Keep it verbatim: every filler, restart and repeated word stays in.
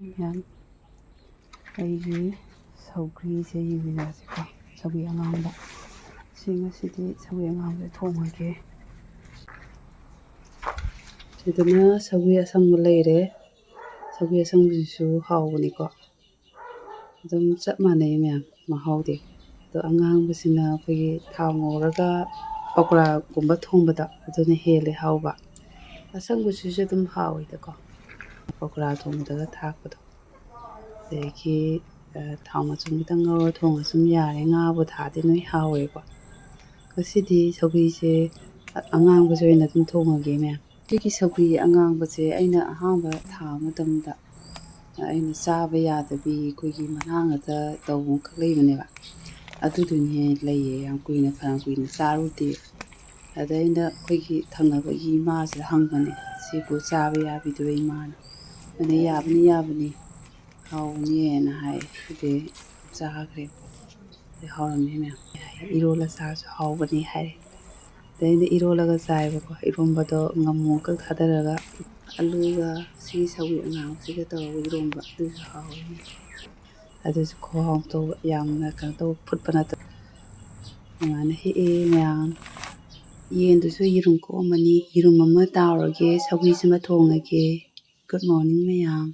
ꯃꯌꯥꯝ, ꯑꯩꯒꯤ ꯁꯧꯒ꯭ꯔꯤꯁꯦ ꯌꯦꯡꯃꯤꯟꯅꯔꯁꯤꯀꯣ꯫ ꯁꯧꯒ꯭ꯔꯤ ꯑꯉꯥꯡꯕ꯫ ꯁꯤ ꯉꯁꯤꯗꯤ ꯁꯧꯒ꯭ꯔꯤ ꯑꯉꯥꯡꯕꯁꯦ ꯊꯣꯡꯉꯒꯦ꯫ ꯁꯤꯗꯅ ꯁꯧꯒ꯭ꯔꯤ ꯑꯁꯪꯕ ꯂꯩꯔꯦ꯫ ꯁꯧꯒ꯭ꯔꯤ ꯑꯁꯪꯕꯁꯤꯁꯨ ꯍꯥꯎꯕꯅꯤꯀꯣ꯫ ꯑꯗꯨꯝ ꯆꯞ ꯃꯥꯟꯅꯩ ꯃꯌꯥꯝ, ꯃꯍꯥꯎꯗꯤ꯫ ꯑꯗꯣ ꯑꯉꯥꯡꯕꯁꯤꯅ ꯑꯩꯈꯣꯏꯒꯤ ꯊꯥꯎ ꯉꯧꯔꯒ ꯄꯀꯣꯔꯥꯒꯨꯝꯕ ꯊꯣꯡꯕꯗꯣ, ꯑꯗꯨꯅ ꯍꯦꯜꯂꯦ ꯍꯥꯎꯕ꯫ ꯑꯁꯪꯕꯁꯤꯁꯨ ꯑꯗꯨꯝ ꯍꯥꯎꯋꯤꯗꯀꯣ, ꯄꯀꯣꯔꯥ ꯊꯣꯡꯕꯗꯒ ꯊꯥꯛꯄꯗꯣ꯫ ꯑꯗꯒꯤ, ꯑ, ꯊꯥꯎ ꯃꯆꯨꯝ ꯈꯤꯇꯪ ꯉꯧꯔ ꯊꯣꯡꯉꯁꯨ ꯑꯗꯨꯝ ꯌꯥꯔꯦ, ꯉꯥꯕꯨ ꯊꯥꯛꯑꯗꯤ ꯂꯣꯏ ꯍꯥꯎꯋꯦꯀꯣ꯫ ꯉꯁꯤꯗꯤ ꯁꯧꯒ꯭ꯔꯤꯁꯦ ꯑꯉꯥꯡꯕꯁꯦ ꯑꯣꯏꯅ ꯑꯗꯨꯝ ꯊꯣꯡꯉꯒꯦ ꯃꯌꯥꯝ꯫ ꯁꯤꯒꯤ ꯁꯧꯒ꯭ꯔꯤ ꯑꯉꯥꯡꯕꯁꯦ ꯑꯩꯅ ꯑꯍꯥꯟꯕ ꯊꯥꯕ ꯃꯇꯝꯗ ꯑꯩꯅ ꯆꯥꯕ ꯌꯥꯗꯕꯤ ꯑꯩꯈꯣꯏꯒꯤ ꯃꯅꯥ ꯉꯥꯛꯇ ꯇꯧꯕ ꯑꯃꯈꯛ ꯂꯩꯕꯅꯦꯕ꯫ ꯑꯗꯨꯗꯨꯅꯦ ꯂꯩꯌꯦ, ꯌꯥꯝ ꯀꯨꯏꯅ, ꯐꯅꯌꯥꯝ ꯀꯨꯏꯅ ꯆꯥꯔꯨꯗꯦ꯫ ꯑꯗ ꯑꯩꯅ ꯑꯩꯈꯣꯏꯒꯤ ꯊꯪꯅꯕꯒꯤ ꯏꯃꯥꯁꯤꯗ ꯍꯪꯕꯅꯦ, "ꯁꯤꯕꯨ ꯆꯥꯕ ꯌꯥꯕꯤꯗꯣꯏꯔ ꯏꯃꯥꯅ?" ꯑꯗ "ꯌꯥꯕꯅꯤ, ꯌꯥꯕꯅꯤ, ꯍꯥꯎꯕꯅꯦꯅ" ꯍꯥꯏ꯫ ꯑꯗꯩ ꯆꯥꯈ꯭ꯔꯦ꯫ ꯑꯗꯩ ꯍꯥꯎꯔꯝꯃꯦ ꯃꯌꯥꯝ꯫ "ꯏꯔꯣꯜꯂ ꯆꯥꯔꯁꯨ ꯍꯥꯎꯕꯅꯤ" ꯍꯥꯏꯔꯦ꯫ ꯑꯗꯩ ꯑꯩꯅ ꯏꯔꯣꯜꯂꯒ ꯆꯥꯏꯕꯀꯣ꯫ ꯏꯔꯣꯝꯕꯗꯣ ꯉꯥꯃꯨ ꯑꯃꯈꯛ ꯊꯥꯗꯔꯒ ꯑꯂꯨꯒ ꯁꯤꯒꯤ ꯁꯧꯒ꯭ꯔꯤ ꯑꯉꯥꯡꯕꯁꯤꯒ ꯇꯧꯔꯒ ꯏꯔꯣꯝꯕ, ꯑꯗꯨꯁꯨ ꯍꯥꯎꯋꯦ꯫ ꯑꯗꯨꯁꯨ ꯈꯨꯍꯥꯎ ꯑꯃ ꯇꯧꯕ, ꯌꯥꯝꯅ ꯀꯩꯅꯣ ꯇꯧꯕ, ꯐꯨꯠꯄ ꯅꯠꯇꯕ꯫ ꯑꯗꯨꯃꯥꯏꯅ ꯍꯦꯛꯑꯦ ꯃꯌꯥꯝ꯫ ꯌꯦꯟꯗꯨꯁꯨ ꯌꯦꯔꯨꯝ ꯀꯣꯛꯑꯝꯃꯅꯤ꯫ ꯌꯦꯔꯨꯝ ꯑꯃ ꯇꯥꯎꯔꯒꯦ, ꯁꯧꯒ꯭ꯔꯤꯁꯤꯃ ꯊꯣꯡꯉꯒꯦ꯫ Good morning ꯃꯌꯥꯝ꯫